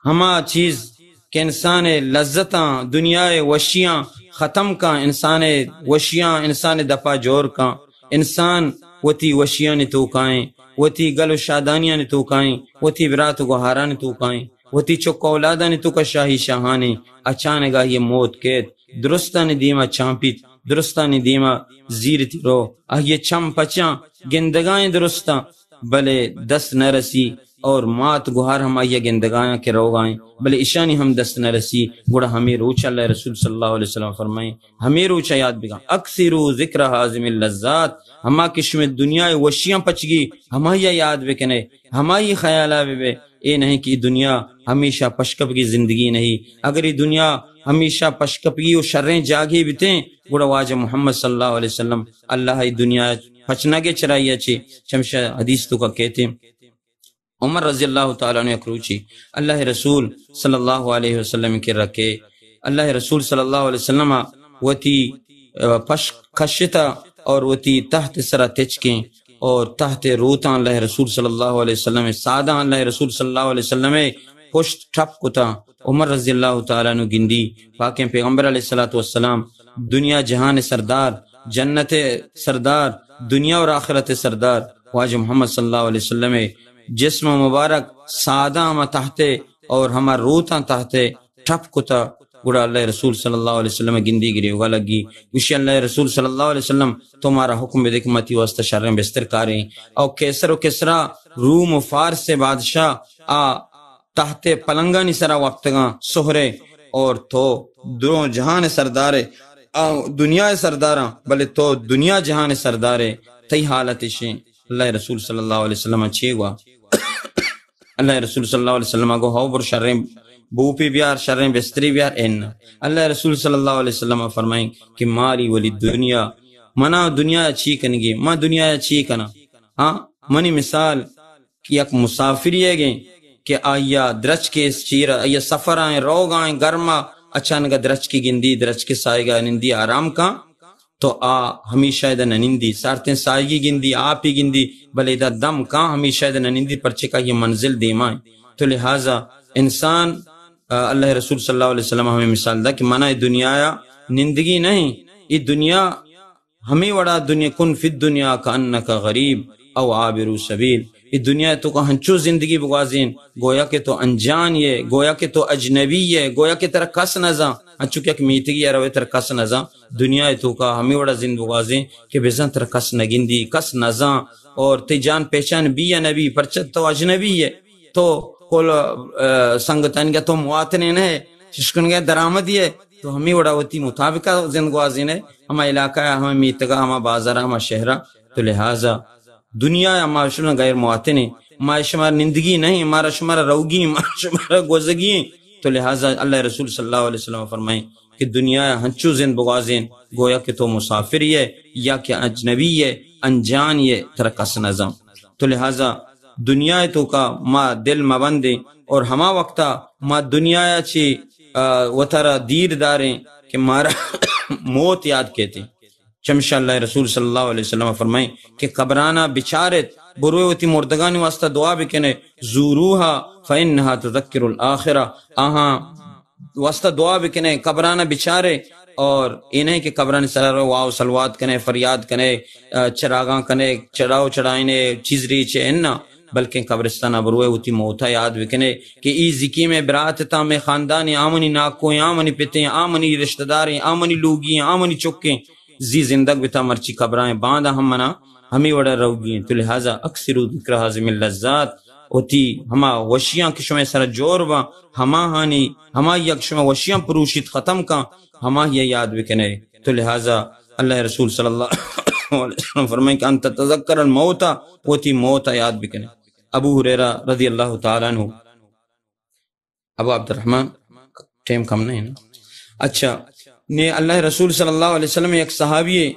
ہما چیز کہ انسان لذتاں، دنیا وشیاں ختم کن، انسان وشیاں انسان دپا جور کن، انسان وتی وشیانی توکائیں، وتی گل و شادانیانی توکائیں، وتی برات و گہارانی توکائیں، وتی چک اولادانی توکا شاہی شاہانیں، اچانگا یہ موت کیت، درستانی دیما چانپیت، درستانی دیما زیرتی رو، آہی چم پچاں گندگائیں درستاں، بلے دست نہ رسی اور مات گوہار ہم آئی گندگایاں کہ روگائیں، بلے اشانی ہم دست نہ رسی۔ گڑا ہمیں روچ اللہ رسول صلی اللہ علیہ وسلم فرمائیں، ہمیں روچ یاد بکن، اکثروا ذکر ہاضم اللذات، ہما کہ شمے دنیا وشیاں پچگی، ہمائی یاد بکنے، ہمائی خیالا ببے۔ اے نہیں کہ دنیا ہمیشہ پشکپگی زندگی نہیں۔ اگر یہ دنیا ہمیشہ پشکپگی و شریں جاگے بتیں، گڑا واجہ محمد صلی اللہ علیہ وسلم اللہ ای دنیا پچنگے چرائی اچے۔ چمشہ حدیث توکا کہتے ہیں، عمر رضی اللہ تعالی عنہ یک روچی اللہ رسول صلی اللہ علیہ وسلم کرا کہ اللہ رسول صلی اللہ علیہ وسلم وتی، آ، پشک کشتا اور وتی تحت سرا تچکیں اور تحت روتاں اللہ رسول صلی اللہ علیہ وسلم، ساداں اللہ رسول صلی اللہ علیہ وسلم پشت ٹپ کتا۔ عمر رضی اللہ تعالی عنہ گندی پاکیں پیغمبر علیہ الصلوۃ والسلام، دنیا جہان سردار، جنت سردار، دنیا اور آخرت سردار، واجہ محمد صلی اللہ علیہ وسلم جسم مبارک سادہ ہما تحت اور ہما روتاں تحت ٹپ کتا۔ گڑا اللہ رسول صلی اللہ علیہ وسلم گندی گریوگا لگی، گوشی، اللہ رسول صلی اللہ علیہ وسلم، تو مارا حکم بدے کہ ما تئی واسطہ شریں بستر کاریں۔ او قیصر و کسریٰ، روم و فارس بادشاہ، آ تحت پلنگانی سرا وپتگاں سہرے، اور تو درو جہان سردارے، آ دنیا سرداراں، بلے تو دنیا جہان سردارے، تئی حالت اشیں۔ اللہ رسول صلی اللہ علیہ وسلم چے گوا؟ اللہ رسول صلی اللہ علیہ وسلم گو، ہو بر شریں بوپی بیار، شریں بستری بیار۔ ان اللہ رسول صلی اللہ علیہ وسلم فرمائیں کہ مالی ولی دنیا، منا دنیا چی کنگی، ما دنیا چی کنا؟ ہاں، منی مثال کہ یک مسافری ہے گئے کہ آیا درچکے چیر، آیا سفر آئیں، روگ آئیں، گرما، اچانک درچکی گندی، درچکی سائگا نندی، آرام کاں۔ تو آ ہمیشہ ادا نہ نندی، سارتیں سائگی گندی، آپی گندی، بلے ادا دم کاں ہمیشہ ادا نہ نندی، پرچے کہ یہ منزل دیما ہے۔ تو لہذا انسان، آ، اللہ رسول صلی اللہ علیہ وسلم ہمیں مثال دا کہ منا اے دنیا نندگی نہیں، یہ دنیا ہمیں وڑا دنیا، کن فی الدنیا کانک غریب او عابر سبیل۔ اے دنیا تو کا ہنچو زندگی بگوازین، گویا کہ تو انجان یہ، گویا کہ تو اجنبی یہ، گویا کہ ترا کس نہ زان، انچو کہ یک میتگی ء روے ترا کس نہ زان۔ دنیا تو کا ہمیں وڑا زند بگوازین کہ بزاں ترا کس نہ گندی، کس نہ زان، اور تی جان پہچان بی یا نہ بی، پرچہ تو اجنبی یہ۔ تو کل، آ، سنگتانی گا تو مواتنے نہ ہے، چشکنگے درآمدی ہے، تو ہمیں وڑا وتی مطابقہ زند گوازین ہے، ہما علاقہ ہے، ہما میتگا، ہما بازارا، ہما شہرا۔ تو لہذا دنیا ہما شما غیر مواطن ہیں، ما شمار نندگی نہیں، مارا شمارا روگی، مارا شمارا گوزگی ہیں۔ تو لہذا اللہ رسول صلی اللہ علیہ وسلم فرمائیں کہ دنیا ہنچو زند بگوازین، گویا کہ تو مسافر یہ یا کہ اجنبی یہ، انجان یہ، ترا کس نہ زان۔ تو لہذا دنیا ء توکا ما دل مہ بندیں اور ہما وقتا ما دنیا ء چہ، آ، وتارا دیر داریں کہ مارا موت یاد کیت۔ چمشا اللہ رسول صلی اللہ علیہ وسلم فرمائیں کہ قبرانا بچارت، بروے وتی مردگانی واسطہ دعا بکنے، زوروها فإنها تذكر الآخرة، آہاں واسطہ دعا بکنے، قبرانا بچارے، اور اے نہیں کہ قبرانی سرا رو واو صلوات کنے، فریاد کنے، آ، چراغاں کنے، چڑاؤ چڑھائینے، چیز ریچے، انا، بلکہ قبرستانا بروے وتی موتا یاد بکنے کہ ای زکی میں برات تا، میں خاندان، آ منی ناکو ہیں، آ منی پتے ہیں، آ منی رشتہ دار ہیں، آ منی لوگی ہیں، آ منی چکے ہیں، زی زندگ بتا، مرچی قبرائیں، باندا ہم منا ہمے وڑا روگی انت۔ تو لہذا اکثروا ذکر هاذم اللذات، وتی ہما وشیاں کہ شمئے سرا جور باں، ہماہانی، ہما یک شمئے وشیاں پروشیت، ختم کن، ہماہی یاد بکنے۔ تو لہذا اللہ رسول صلی اللہ علیہ وسلم فرمائیں کہ ان تتذکر الموت، وتی موت یاد بکنے۔ ابو ہریرہ رضی اللہ تعالی عنہ، ابو عبدالرحمن، ٹائم کم نہیں نا؟ اچھا، نے اللہ رسول صلی اللہ علیہ وسلم یک صحابی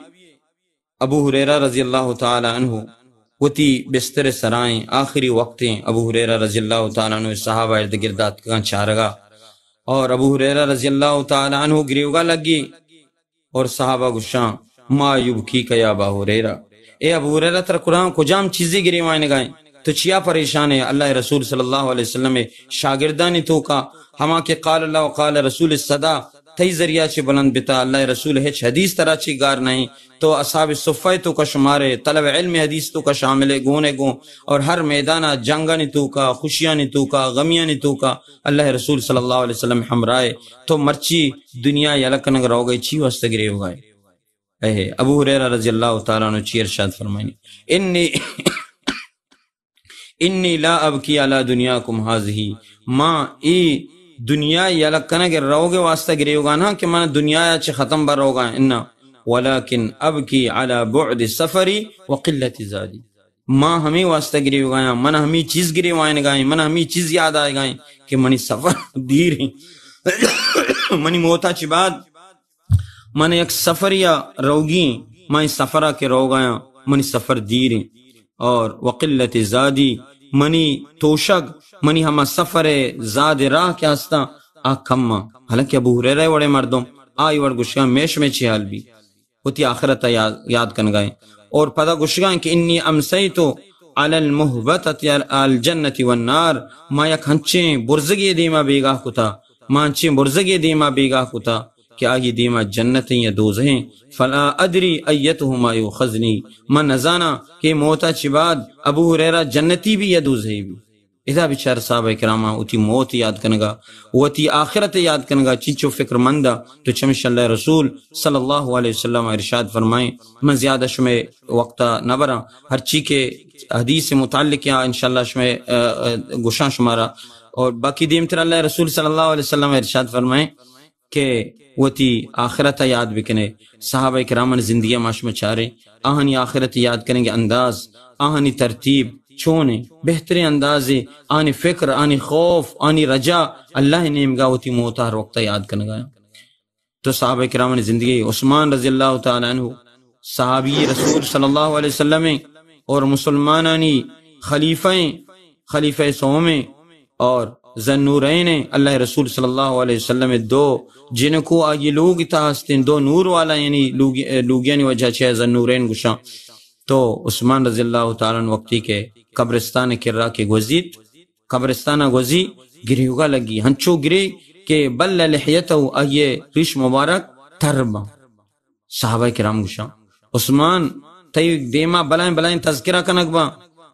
ابو ہریرہ رضی اللہ تعالی عنہ وتی بستر سرائیں، آخری وقتیں، ابو ہریرہ رضی اللہ تعالی عنہ صحابہ ارد گرد آتکگاں چارگا، اور ابو ہریرہ رضی اللہ تعالی عنہ گریوگا لگی، اور صحابہ گشاں، ما یبکیک یا ابا ہریرہ، اے ابو ہریرہ ترا کجام، کجام چیزے گریوائنگائیں؟ تو چیا پریشان ہے؟ اللہ رسول صلی اللہ علیہ وسلم شاگردانی توکا ہما کہ قال اللہ و قال رسول صدا تئی ذریعہ چہ بلند بتا، اللہ رسول ہچ حدیث ترا چہ گار نہیں، تو اصحاب صفہ توکا شمارے، طلب علم حدیث توکا شامل ہے، گون ہے گون، اور ہر میدانا جنگانی توکا، خوشیانی توکا، غمیانی توکا اللہ رسول صلی اللہ علیہ وسلم ہمراہ ہے۔ تو مرچی دنیا یلہ کنگ روگئے، چی واسطہ گریوگائے؟ اے ابو ہریرہ رضی اللہ تعالی عنہ چی ارشاد فرمائنی؟ انی انی لا ابکی علی دنیاکم هذه، ما ای دنیا یلہ کنگ روگ واسطہ گریوگا نہ کہ من دنیا چہ ختم بر روگا، انا، ولکن ابکی علی بعد سفری و قلت زادی۔ ما ہمے واسطہ گریوگایاں، من ہمے چیز گریوائنگائیں، من ہمے چیز یاد آئیگائیں کہ منی سفر دیر ہیں، منی موتا چہ بعد من یک سفریا روگی، من سفرا کہ روگایاں، منی سفر دیر ہیں، اور وقلت زادی، منی توشگ، منی ہما سفر ءِ زاد ءِ راہ کہ ہستاں، آ کم آں۔ حالانکہ ابو ہریرہ ءِ وڑیں مردم، آئی وڑ گوشگاں، مئے شمئے چے حال بی؟ وتی آخرت ءَ یاد، یاد کنگا ایں۔ اور پدا گوشگا ایں کہ انی امسیت علی المہبطۃ الجنۃ والنار، ما یک ہنچیں برزگے دیما بیگاہ کتا، ما ہنچیں برزگے دیما بیگاہ کتا کہ آئی دیما جنت ایں یا دوزہ ایں۔ فلا ادری ایتہما یؤخذنی، من نزاناں کہ موتا چہ بعد ابو ہریرہ جنتی بی یا دوزہی بی۔ ادا بچار صحابہ کراماں وتی موت یاد کنگا، وتی آخرت یاد کنگا چنچو فکر مند آ۔ تو چمش اللہ رسول صلی اللہ علیہ وسلم ارشاد فرمائیں، من زیادہ شمے وقتا نہ براں، ہرچی کہ حدیث متعلق یا انشاءاللہ شمے، آ، آ، گوشاں شمارا۔ اور باقی دیمتر اللہ رسول صلی اللہ علیہ وسلم ارشاد فرمائیں کہ وتی آخرت ءَ یاد بکنے۔ صحابہ کرامانی زندگی ءَ ما شما چاریں، آہانی آخرت یاد کنگ ءِ انداز، آہانی ترتیب چون ایں؟ بہتریں اندازے آہانی فکر، آہانی خوف، آہانی رجا اللہ ءِ نیمگا وتی موت ءَ ہر وقت یاد کنگا۔ تو صحابہ کرامانی زندگی، عثمان رضی اللہ تعالی عنہ، صحابی رسول صلی اللہ علیہ وسلم ایں اور مسلمانانی خلیفہ ایں، خلیفہ سوم ایں اور ذی النورین ایں۔ اللہ رسول صلی اللہ علیہ وسلم دو جنکو آئی لوگ تہا ہستیں، دو نور والا، یعنی لوگ، لوگیانی وجہ چہ ذی النورین گوشاں۔ تو عثمان رضی اللہ تعالی عنہ وقتی کہ قبرستان کرا کہ گوزیت، قبرستان گوزی، گریوگا لگی، ہنچو گری کہ بل لحیتہ، آئی ریش مبارک تر باں۔ صحابہ کرام گوشاں، عثمان، تئی دیما بلائیں بلائیں تذکرہ کنگ باں،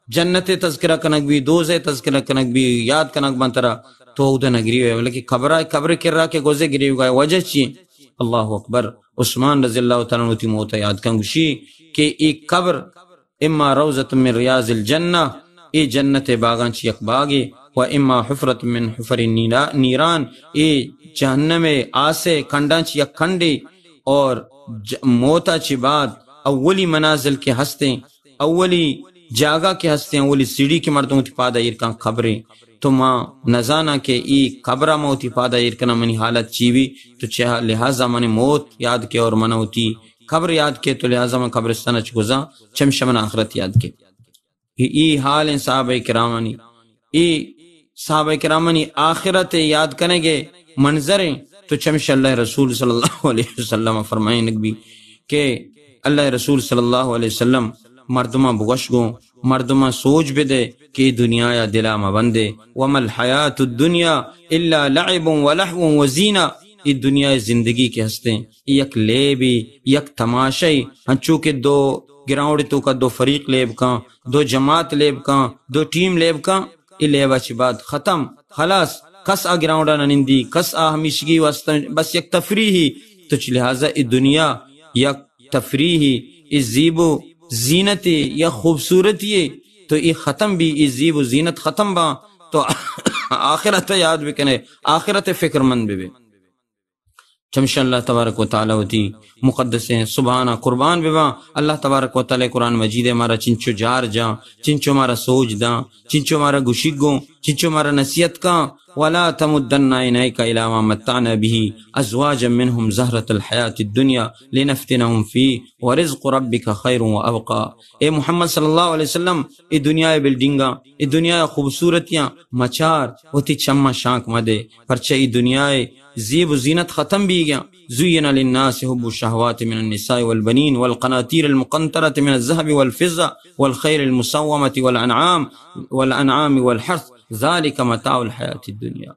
جنت ءِ تذکرہ کنگ بی، دوزہ ءِ تذکرہ کنگ بی، یاد کنگ باں ترا، تو اودا نگری ہوئے، بلکہ قبر، قبر کرا کہ گوزے گریوگا، وجہ چی؟ اللہ اکبر۔ عثمان رضی اللہ تعالی عنہ وتی موت یاد کن، گوشی کہ اے قبر اما روضۃ من ریاض الجنہ، اے جنت ءِ باغاں چہ یک باغے، و اما حفرۃ من حفر النیرا-، نیران، اے جہنم ءِ آس ءِ کنڈاں چہ یک کنڈے، اور ج-، موتا چہ بعد اولی منازل کہ ہستیں، اولی جاگہ کہ ہستیں، اولی سیڑھی کہ مردم وتی پادا ایر کن قبریں۔ تو ما نزاناں کہ اے قبرا ما وتی پادا ایر کناں، منی حالت چی بی؟ تو چہ لہذا منی موت یاد کے اور منا وتی قبر یاد کے، تو لہذا من قبرستان اچ گزاں، چمشا من آخرت یاد کے۔ اے، اے حال ایں صحابہ کرامانی، اے صحابہ کرامانی آخرت یاد کنگ ءِ منظر ایں۔ تو چمش اللہ رسول صلی اللہ علیہ وسلم فرمائینگ بی کہ اللہ رسول صلی اللہ علیہ وسلم مردماں بگوش گوں، مردماں سوج بدے کہ اے دنیا ءَ دلا مبندے۔ وما الحیات الدنیا الا لعب و لہو و زینہ۔ اے دنیا ءِ زندگی کہ ہستیں، اے یک لیبے، یک تماشائے، ہنچو کہ دو گراؤنڈ توکا دو فریق لیب کاں، دو جماعت لیب کاں، دو ٹیم لیب کاں، اے لیبا چہ بعد ختم، خلاص، کس آ گراؤنڈا نہ نندی، کس آ ہمیشگی واسطہ، بس یک تفریحی۔ تو چہ لہذا اے دنیا یک تفریحی، اے زیب و زینتے یا خوبصورتی اے، تو اے ختم بی، اے زیب و زینت ختم باں، تو آخرت یاد بکنے، آخرت فکر مند ببے۔ چمشا اللہ تبارک و تعالی وتی مقدسیں سبحانا قربان بباں۔ اللہ تبارک و تعالی قرآن مجید ءَ مارا چنچو جار جاں، چنچو مارا سوج داں، چنچو مارا گوشیگ گوں، چنچو مارا نصیحت کاں۔ ولا تمدن عینیک الی ما متعنا به ازواجا منهم زهرة الحیات الدنیا لنفتنهم فیه ورزق ربک خیر و ابقی۔ اے محمد صلی اللہ علیہ وسلم، اے دنیا ءِ بلڈنگاں، اے دنیا ءِ خوبصورتیاں مچار، وتی چماں شانک مدے، پرچہ اے دنیا ءِ زیب و زینت ختم بیگاں۔ زین للناس حب الشهوات من النساء والبنین والقناطیر المقنطرة من الذهب والفضة والخیل المسومة والانعام، والانعام والحرث، ذلك متاع الحیات الدنیا۔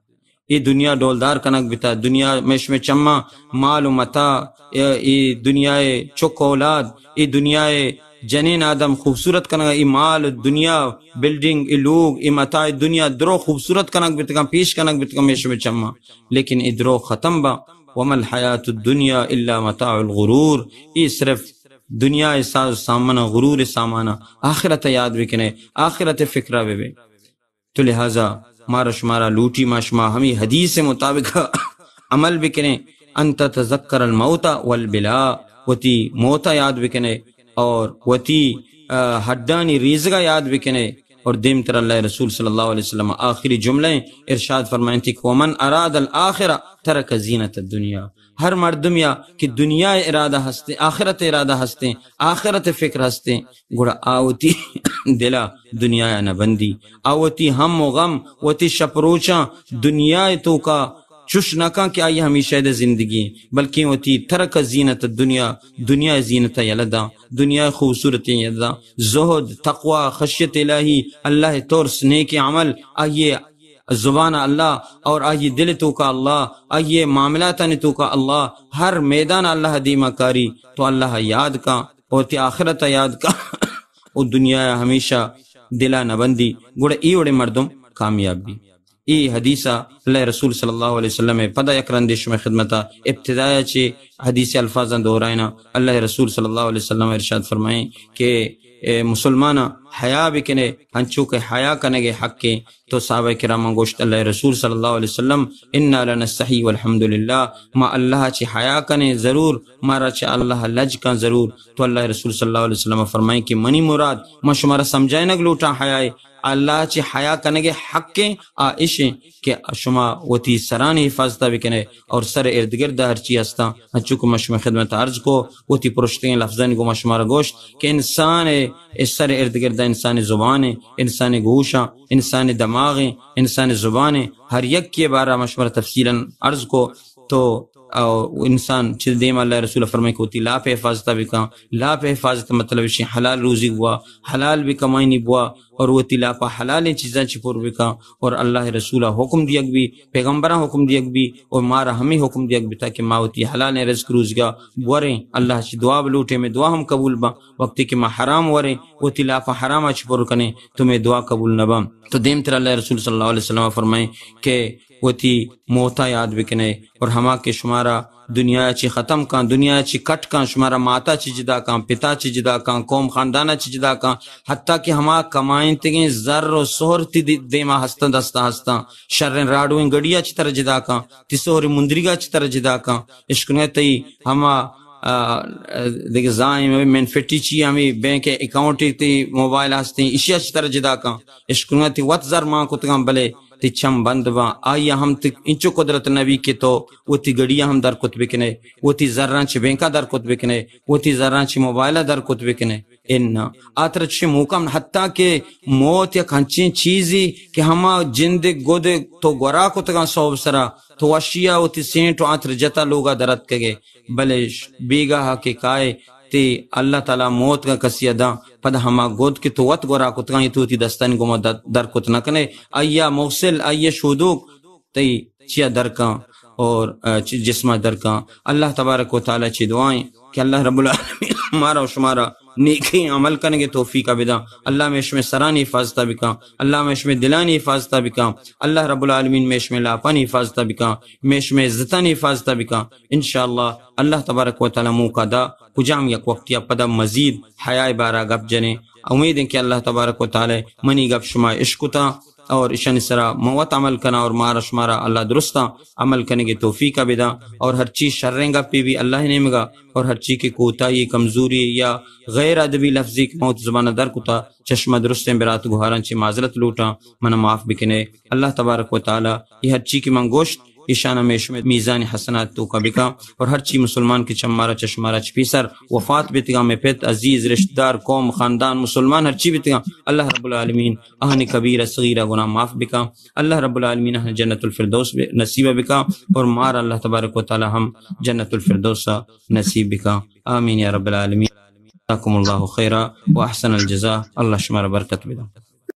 اے دنیا ڈولدار کنگ بتا، دنیا مئے شمئے چماں مال و متاع، اے، اے دنیا ءِ چک اولاد، اے دنیا ءِ جنین آدم خوبصورت کنگ، اے مال، دنیا، بلڈنگ، اے لوگ، اے متاع دنیا درو خوبصورت کنگ بتگاں، پیش کنگ بتگاں مئے شمئے چماں۔ لیکن اے درو ختم باں۔ وما الحیات الدنیا الا متاع الغرور۔ اے صرف دنیا ءِ ساز و سامان، غرور ءِ سامان۔ آخرت یاد بکنے، آخرت فکرا ببے۔ تو لہذا مارا شمارا لوٹی ما شما ہمے حدیث مطابق عمل بکنیں، ان تتذکر الموت والبلا، وتی موتا یاد بکنے اور وتی، آ، ہڈانی ریزگا یاد بکنے، اور دیمتر اللہ رسول صلی اللہ علیہ وسلم آخری جملہ ارشاد فرمائیں تھی کہ ومن اراد الآخرہ ترک زینت الدنیا۔ ہر مردم یا کہ دنیا ارادہ ہستے، آخرت ارادہ ہستے، آخرت فکر ہستے، گڑا آوتی دلا دنیا نہ بندی، آوتی ہم و غم، وتی شپ روچاں دنیا توکا چش نہ کن کہ آئی ہمیشہ دے زندگی، بلکہ وتی ترک زینت دنیا، دنیا زینت یلہ داں، دنیا خوبصورتی یلہ داں۔ زہد، تقوی، خشیت الہی، اللہ ترس، نیک عمل، آئیے زبان اللہ اور آئیے دل توکا اللہ، آئیے معاملاتانی توکا اللہ، ہر میدان اللہ دیما کاری تو اللہ یاد کا اور تی آخرت یاد کا او دنیا ہمیشہ دلا نہ بندی، گڑا ای وڑے مردم کامیاب بی۔ ای حدیث اللہ رسول صلی اللہ علیہ وسلم پدا یک رندے شمئے خدمتا ابتدایا چے حدیث الفاظاں دہرائنا۔ اللہ رسول صلی اللہ علیہ وسلم ارشاد فرمائیں کہ اے مسلماناں، حیا بکنے، ہنچو کہ حیا کنگے حق ایں۔ تو صحابہ کراماں گوشت، اللہ رسول صلی اللہ علیہ وسلم، انا لنستحی والحمدللہ، ما اللہ چہ حیا کنیں، ضرور مارا چہ اللہ لج کن، ضرور۔ تو اللہ رسول صلی اللہ علیہ وسلم فرمائیں کہ منی مراد، ما شمارا سمجھائنگ لوٹاں حیائے، اللہ چہ حیا کنگے حق ایں، آ اش ایں کہ شما وتی سرانی حفاظت بکنے اور سر ارد گرد ہرچی ہستاں، انچو کہ ما شمئے خدمت عرض کو، وتی پرشتگیں لفظانی گو ما شمارا گوشت کہ انسان اے سر ارد گرد انسان زبان ایں، انسان گوشاں، انسان دماغ ایں، انسان زبان ایں، ہر یک کے بارہ ما شمارا تفصیلاً عرض کو۔ تو او انسان چہ دیم اللہ رسول فرمائے کہ وتی لاپ حفاظت بکاں۔ لاپ حفاظت مطلب اش حلال روزی بوا، حلال بکمائنی بوا، اور وتی لاپا حلالیں چیزاں چہ پر بکاں۔ اور اللہ رسول حکم دیگ بی، پیغمبراں حکم دیگ بی، اور مارا ہمیں حکم دیگ بی تاکہ ما وتی حلالیں رزق روزگا بوریں، اللہ چہ دعا بلوٹیں، میں دعا ہم قبول باں۔ وقتی کہ ما حرام وریں، وتی لاپا حرام چہ پر کنیں تو میں دعا قبول نہ باں۔ تو دیمتر اللہ رسول صلی اللہ علیہ وسلم فرمائیں کہ وتی موتا یاد بکنے، اور ہما کہ شمارا دنیا چی ختم کن، دنیا چی کٹ کن، شمارا ماتا چی جدا کن، پتا چی جدا کن، قوم خاندانا چی جدا کن، حتی کہ ہما کمائنتگیں زر و سہر تی دی-، دیما ہستاں، دستا ہستاں، شریں راڈویں گڑیا چی تر جدا کن، تی سہر مندریگا چی تر جدا کن، اشکنگا تئی ہما، آ، آ، دگہ زائیں مین فٹی چی ہمیں بینک اکاؤنٹ تی موبائل ہستیں، اشیا چی تر جدا کن، اشکنگا تی وت زر مان کتگاں، بلے تی چم بند باں، آئی ء ہم تی انچو قدرت نہ بی کہ تو وتی گڑی ء ہم در کت بکنے، وتی زراں چہ بینک ء در کت بکنے، وتی زراں چہ موبائل ء در کت بکنے۔ اناں، آ ترا چشیں موقع ہم، حتیٰ کہ موت یک ہنچیں چیزے کہ ہما جند ء گد ء تو گورا کتگاں سہب سرا، تو وشی ء وتی سینٹ و آ ترا جتا لوگ ء در اتکگ ئے، بلے ش-، بیگاہ ء کہ کائے، تی اللہ تعالی موت گا کسی ء داں، پدا ہما گد کہ تو وت گورا کتگاں، تو وتی دستانی گوما در، در کت نہ کنے۔ آئی ء مغسل، آئی ء شودوک تئی چیا در کن اور، آ، چ-، جسم ء در کن۔ اللہ تبارک و تعالی چی دعائیں کہ اللہ رب العالمین مارا و شمارا نیکیں عمل کنگے توفیق ء بداں۔ اللہ میں شمے سرانی حفاظت ء بکن۔ اللہ میں شمے دلانی حفاظت ء بکن۔ اللہ رب العالمین میں شمے لاپانی حفاظت ء بکن۔ میں شمے عزتانی حفاظت ء بکن۔ انشاءاللہ اللہ تبارک و تعالی موقع دا، کجام یک وقتی ء پدا مزید حیائے بارا گپ جنیں۔ امید ایں کہ اللہ تبارک و تعالی منی گپ شما اشکتاں اور اشانی سرا من وت عمل کناں اور مارا شمارا اللہ درستاں عمل کنگے توفیق ء بداں اور ہرچی شریں گپے بی اللہ نیمگا اور ہرچی کہ کوتاہی، کمزوری یا غیر ادبی لفظے کہ من وتی زبان ء در کتا، چہ شما درستیں برات گوہاراں چہ معذرت لوٹاں، من ء معاف بکنے۔ اللہ تبارک و تعالی اے ہرچی کہ من گوشت، ایشان ہمیش میں میزان حسنات توکا بکا اور ہرچی مسلمان کہ چہ مارا چہ شمارا چہ پیسر وفات بیتگاں، میں پت، عزیز، رشتہ دار، قوم، خاندان، مسلمان ہرچی بیتگاں، اللہ رب العالمین آہانی کبیرہ صغیرہ گناہ معاف بکا۔ اللہ رب العالمین آہانی جنت الفردوس بے-، نصیب بکا اور مارا اللہ تبارک و تعالی ہم جنت الفردوس نصیب بکا۔ آمین یا رب العالمین۔ جزاکم اللہ خیرا و احسن الجزاء۔ اللہ شمارا برکت بدا۔